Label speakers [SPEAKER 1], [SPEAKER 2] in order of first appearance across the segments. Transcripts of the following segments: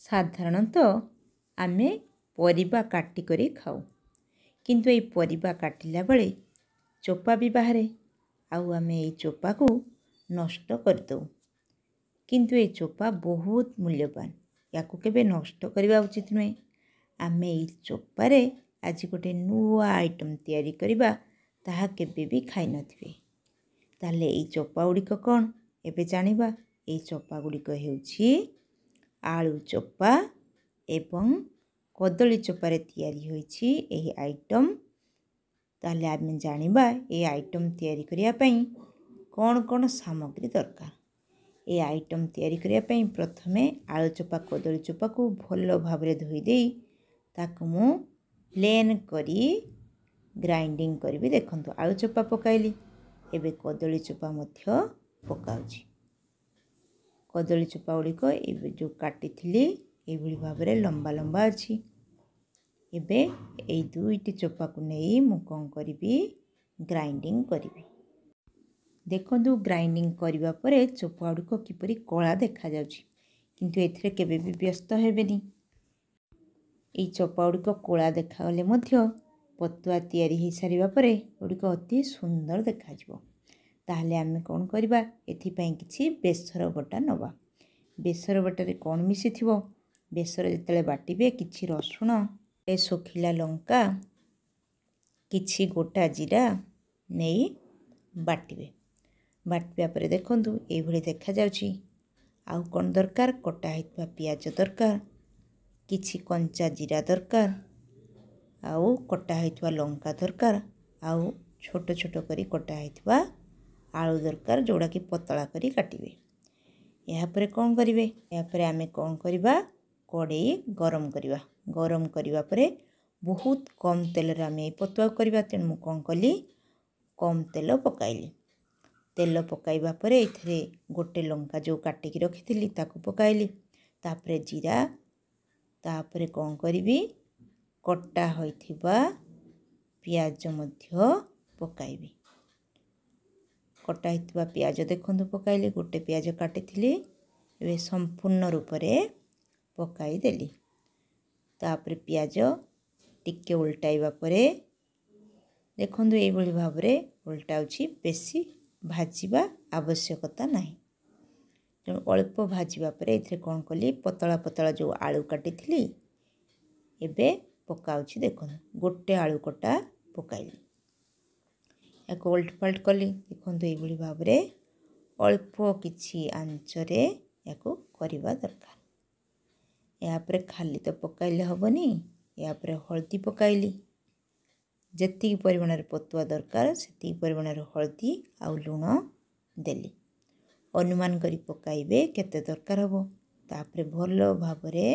[SPEAKER 1] ସାଧାରଣତଃ ଆମେ ପରିବା କାଟିକରି ଖାଉ, କିନ୍ତୁ ଏଇ ପରିବା କାଟିଲା ବେଳେ ଚୋପା ବି ବାହାରେ ଆଉ ଆମେ ଏଇ ଚୋପାକୁ ନଷ୍ଟ କରିଦେଉ। କିନ୍ତୁ ଏଇ ଚୋପା ବହୁତ ମୂଲ୍ୟବାନ, ୟାକୁ କେବେ ନଷ୍ଟ କରିବା ଉଚିତ ନୁହେଁ। ଆମେ ଏଇ ଚୋପାରେ ଆଜି ଗୋଟେ ନୂଆ ଆଇଟମ୍ ତିଆରି କରିବା, ତାହା କେବେ ବି ଖାଇନଥିବେ। ତାହେଲେ ଏଇ ଚୋପା ଗୁଡ଼ିକ କ'ଣ ଏବେ ଜାଣିବା। ଏଇ ଚୋପା ଗୁଡ଼ିକ ହେଉଛି ଆଳୁ ଚୋପା ଏବଂ କଦଳୀ ଚୋପାରେ ତିଆରି ହୋଇଛି ଏହି ଆଇଟମ୍। ତାହେଲେ ଆମେ ଜାଣିବା ଏ ଆଇଟମ୍ ତିଆରି କରିବା ପାଇଁ କ'ଣ କ'ଣ ସାମଗ୍ରୀ ଦରକାର। ଏ ଆଇଟମ୍ ତିଆରି କରିବା ପାଇଁ ପ୍ରଥମେ ଆଳୁ ଚୋପା କଦଳୀ ଚୋପାକୁ ଭଲ ଭାବରେ ଧୋଇ ଦେଇ ତାକୁ ମୁଁ ପ୍ଲେନ୍ କରି ଗ୍ରାଇଣ୍ଡିଙ୍ଗ କରିବି। ଦେଖନ୍ତୁ, ଆଳୁ ଚୋପା ପକାଇଲି, ଏବେ କଦଳୀ ଚୋପା ମଧ୍ୟ ପକାଉଛି। କଦଳୀ ଚୋପା ଗୁଡ଼ିକ ଏବେ ଯେଉଁ କାଟିଥିଲି ଏଇଭଳି ଭାବରେ ଲମ୍ବା ଲମ୍ବା ଅଛି। ଏବେ ଏଇ ଦୁଇଟି ଚୋପାକୁ ନେଇ ମୁଁ କ'ଣ କରିବି? ଗ୍ରାଇଣ୍ଡିଙ୍ଗ କରିବି। ଦେଖନ୍ତୁ, ଗ୍ରାଇଣ୍ଡିଙ୍ଗ କରିବା ପରେ ଚୋପା ଗୁଡ଼ିକ କିପରି କଳା ଦେଖାଯାଉଛି। କିନ୍ତୁ ଏଥିରେ କେବେ ବି ବ୍ୟସ୍ତ ହେବେନି। ଏଇ ଚୋପା ଗୁଡ଼ିକ କଳା ଦେଖାଗଲେ ମଧ୍ୟ ପତୁଆ ତିଆରି ହୋଇସାରିବା ପରେ ଏଗୁଡ଼ିକ ଅତି ସୁନ୍ଦର ଦେଖାଯିବ। ତାହେଲେ ଆମେ କ'ଣ କରିବା? ଏଥିପାଇଁ କିଛି ବେସର ବଟା ନେବା। ବେସର ବଟାରେ କ'ଣ ମିଶିଥିବ? ବେସର ଯେତେବେଳେ ବାଟିବେ, କିଛି ରସୁଣ, ଏ ଶୁଖିଲା ଲଙ୍କା, କିଛି ଗୋଟା ଜିରା ନେଇ ବାଟିବେ। ବାଟିବା ପରେ ଦେଖନ୍ତୁ ଏଇଭଳି ଦେଖାଯାଉଛି। ଆଉ କ'ଣ ଦରକାର? କଟା ହେଇଥିବା ପିଆଜ ଦରକାର, କିଛି କଞ୍ଚା ଜିରା ଦରକାର, ଆଉ କଟା ହେଇଥିବା ଲଙ୍କା ଦରକାର, ଆଉ ଛୋଟ ଛୋଟ କରି କଟା ହେଇଥିବା ଆଳୁ ଦରକାର, ଯେଉଁଟାକି ପତଳା କରି କାଟିବେ। ଏହାପରେ କ'ଣ କରିବେ? ଏହାପରେ ଆମେ କ'ଣ କରିବା? କଡ଼େଇ ଗରମ କରିବା। ଗରମ କରିବା ପରେ ବହୁତ କମ୍ ତେଲରେ ଆମେ ଏଇ ପତୁଆକୁ କରିବା। ତେଣୁ ମୁଁ କ'ଣ କଲି? କମ୍ ତେଲ ପକାଇଲି। ତେଲ ପକାଇବା ପରେ ଏଥିରେ ଗୋଟେ ଲଙ୍କା ଯେଉଁ କାଟିକି ରଖିଥିଲି ତାକୁ ପକାଇଲି, ତାପରେ ଜିରା, ତାପରେ କ'ଣ କରିବି? କଟା ହୋଇଥିବା ପିଆଜ ମଧ୍ୟ ପକାଇବି। କଟା ହେଇଥିବା ପିଆଜ ଦେଖନ୍ତୁ ପକାଇଲି। ଗୋଟେ ପିଆଜ କାଟିଥିଲି, ଏବେ ସମ୍ପୂର୍ଣ୍ଣ ରୂପରେ ପକାଇଦେଲି। ତାପରେ ପିଆଜ ଟିକେ ଓଲଟାଇବା ପରେ ଦେଖନ୍ତୁ ଏଇଭଳି ଭାବରେ ଓଲଟାଉଛି। ବେଶୀ ଭାଜିବା ଆବଶ୍ୟକତା ନାହିଁ। ତେଣୁ ଅଳ୍ପ ଭାଜିବା ପରେ ଏଥିରେ କ'ଣ କଲି? ପତଳା ପତଳା ଯେଉଁ ଆଳୁ କାଟିଥିଲି ଏବେ ପକାଉଛି। ଦେଖନ୍ତୁ, ଗୋଟେ ଆଳୁ କଟା ପକାଇଲି, ଏହାକୁ ଓଲଟ ପାଲଟ କଲି। ଦେଖନ୍ତୁ, ଏଇଭଳି ଭାବରେ ଅଳ୍ପ କିଛି ଆଞ୍ଚରେ ଏହାକୁ କରିବା ଦରକାର। ଏହାପରେ ଖାଲି ତ ପକାଇଲେ ହେବନି, ଏହାପରେ ହଳଦୀ ପକାଇଲି। ଯେତିକି ପରିମାଣରେ ପତୁଆ ଦରକାର ସେତିକି ପରିମାଣରେ ହଳଦୀ ଆଉ ଲୁଣ ଦେଲି। ଅନୁମାନ କରି ପକାଇବେ କେତେ ଦରକାର ହେବ। ତାପରେ ଭଲ ଭାବରେ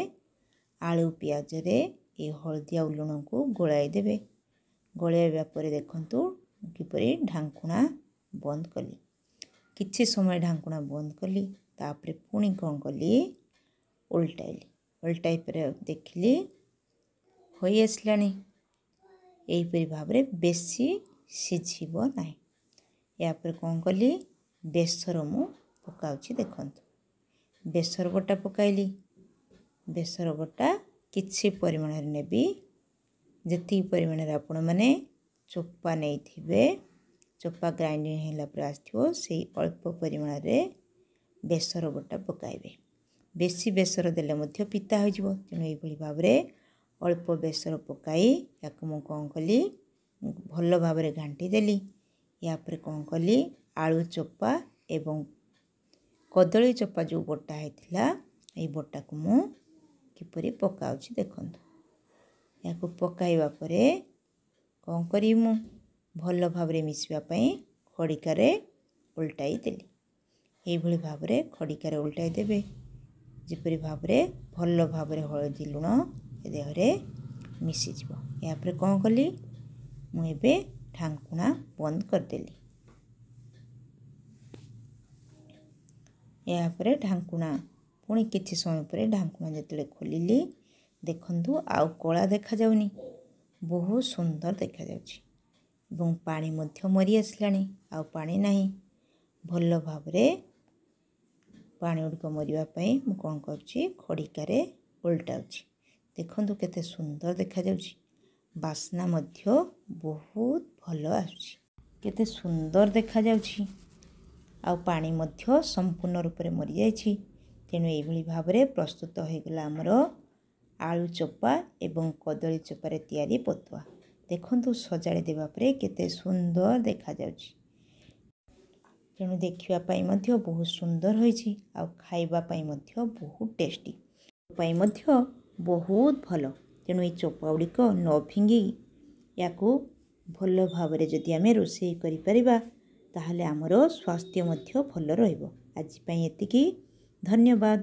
[SPEAKER 1] ଆଳୁ ପିଆଜରେ ଏ ହଳଦୀ ଆଉ ଲୁଣକୁ ଗୋଳାଇ ଦେବେ। ଗୋଳାଇବା ପରେ ଦେଖନ୍ତୁ କିପରି ଢାଙ୍କୁଣା ବନ୍ଦ କଲି। କିଛି ସମୟ ଢାଙ୍କୁଣା ବନ୍ଦ କଲି, ତାପରେ ପୁଣି କ'ଣ କଲି? ଓଲଟାଇଲି। ଓଲଟାଇ ପରେ ଦେଖିଲି ହୋଇ ଆସିଲାଣି। ଏହିପରି ଭାବରେ, ବେଶୀ ସିଝିବ ନାହିଁ। ଏହାପରେ କ'ଣ କଲି? ବେସର ମୁଁ ପକାଉଛି। ଦେଖନ୍ତୁ, ବେସର ବଟା ପକାଇଲି। ବେସର ବଟା କିଛି ପରିମାଣରେ ନେବି। ଯେତିକି ପରିମାଣରେ ଆପଣମାନେ ଚୋପା ନେଇଥିବେ, ଚୋପା ଗ୍ରାଇଣ୍ଡିଙ୍ଗ ହେଲା ପରେ ଆସିଥିବ, ସେଇ ଅଳ୍ପ ପରିମାଣରେ ବେସର ବଟା ପକାଇବେ। ବେଶୀ ବେସର ଦେଲେ ମଧ୍ୟ ପିତା ହୋଇଯିବ। ତେଣୁ ଏଇଭଳି ଭାବରେ ଅଳ୍ପ ବେସର ପକାଇ ତାକୁ ମୁଁ କ'ଣ କଲି? ଭଲ ଭାବରେ ଘାଣ୍ଟି ଦେଲି। ୟାପରେ କ'ଣ କଲି? ଆଳୁ ଚୋପା ଏବଂ କଦଳୀ ଚୋପା ଯେଉଁ ବଟା ହେଇଥିଲା, ଏଇ ବଟାକୁ ମୁଁ କିପରି ପକାଉଛି ଦେଖନ୍ତୁ। ଏହାକୁ ପକାଇବା ପରେ କ'ଣ କରିବି? ମୁଁ ଭଲ ଭାବରେ ମିଶିବା ପାଇଁ ଖଡ଼ିକାରେ ଓଲଟାଇ ଦେଲି। ଏଇଭଳି ଭାବରେ ଖଡ଼ିକାରେ ଓଲଟାଇ ଦେବେ, ଯେପରି ଭାବରେ ଭଲ ଭାବରେ ହଳଦୀ ଲୁଣ ଏ ଦେହରେ ମିଶିଯିବ। ଏହାପରେ କ'ଣ କଲି ମୁଁ? ଏବେ ଢାଙ୍କୁଣା ବନ୍ଦ କରିଦେଲି। ଏହାପରେ ଢାଙ୍କୁଣା ପୁଣି କିଛି ସମୟ ପରେ ଢାଙ୍କୁଣା ଯେତେବେଳେ ଖୋଲିଲି, ଦେଖନ୍ତୁ ଆଉ କଳା ଦେଖାଯାଉନି, ବହୁତ ସୁନ୍ଦର ଦେଖାଯାଉଛି ଏବଂ ପାଣି ମଧ୍ୟ ମରି ଆସିଲାଣି, ଆଉ ପାଣି ନାହିଁ। ଭଲ ଭାବରେ ପାଣି ଗୁଡ଼ିକ ମରିବା ପାଇଁ ମୁଁ କ'ଣ କରୁଛି? ଖଡ଼ିକାରେ ଓଲଟାଉଛି। ଦେଖନ୍ତୁ କେତେ ସୁନ୍ଦର ଦେଖାଯାଉଛି, ବାସ୍ନା ମଧ୍ୟ ବହୁତ ଭଲ ଆସୁଛି। କେତେ ସୁନ୍ଦର ଦେଖାଯାଉଛି ଆଉ ପାଣି ମଧ୍ୟ ସମ୍ପୂର୍ଣ୍ଣ ରୂପରେ ମରିଯାଇଛି। ତେଣୁ ଏଇଭଳି ଭାବରେ ପ୍ରସ୍ତୁତ ହୋଇଗଲା ଆମର ଆଳୁ ଚୋପା ଏବଂ କଦଳୀ ଚୋପାରେ ତିଆରି ପତୁଆ। ଦେଖନ୍ତୁ, ସଜାଡ଼ି ଦେବା ପରେ କେତେ ସୁନ୍ଦର ଦେଖାଯାଉଛି। ତେଣୁ ଦେଖିବା ପାଇଁ ମଧ୍ୟ ବହୁତ ସୁନ୍ଦର ହୋଇଛି ଆଉ ଖାଇବା ପାଇଁ ମଧ୍ୟ ବହୁତ ଟେଷ୍ଟି ପାଇଁ ମଧ୍ୟ ବହୁତ ଭଲ। ତେଣୁ ଏଇ ଚୋପା ଗୁଡ଼ିକ ନ ଫିଙ୍ଗି ୟାକୁ ଭଲ ଭାବରେ ଯଦି ଆମେ ରୋଷେଇ କରିପାରିବା, ତାହେଲେ ଆମର ସ୍ୱାସ୍ଥ୍ୟ ମଧ୍ୟ ଭଲ ରହିବ। ଆଜି ପାଇଁ ଏତିକି, ଧନ୍ୟବାଦ।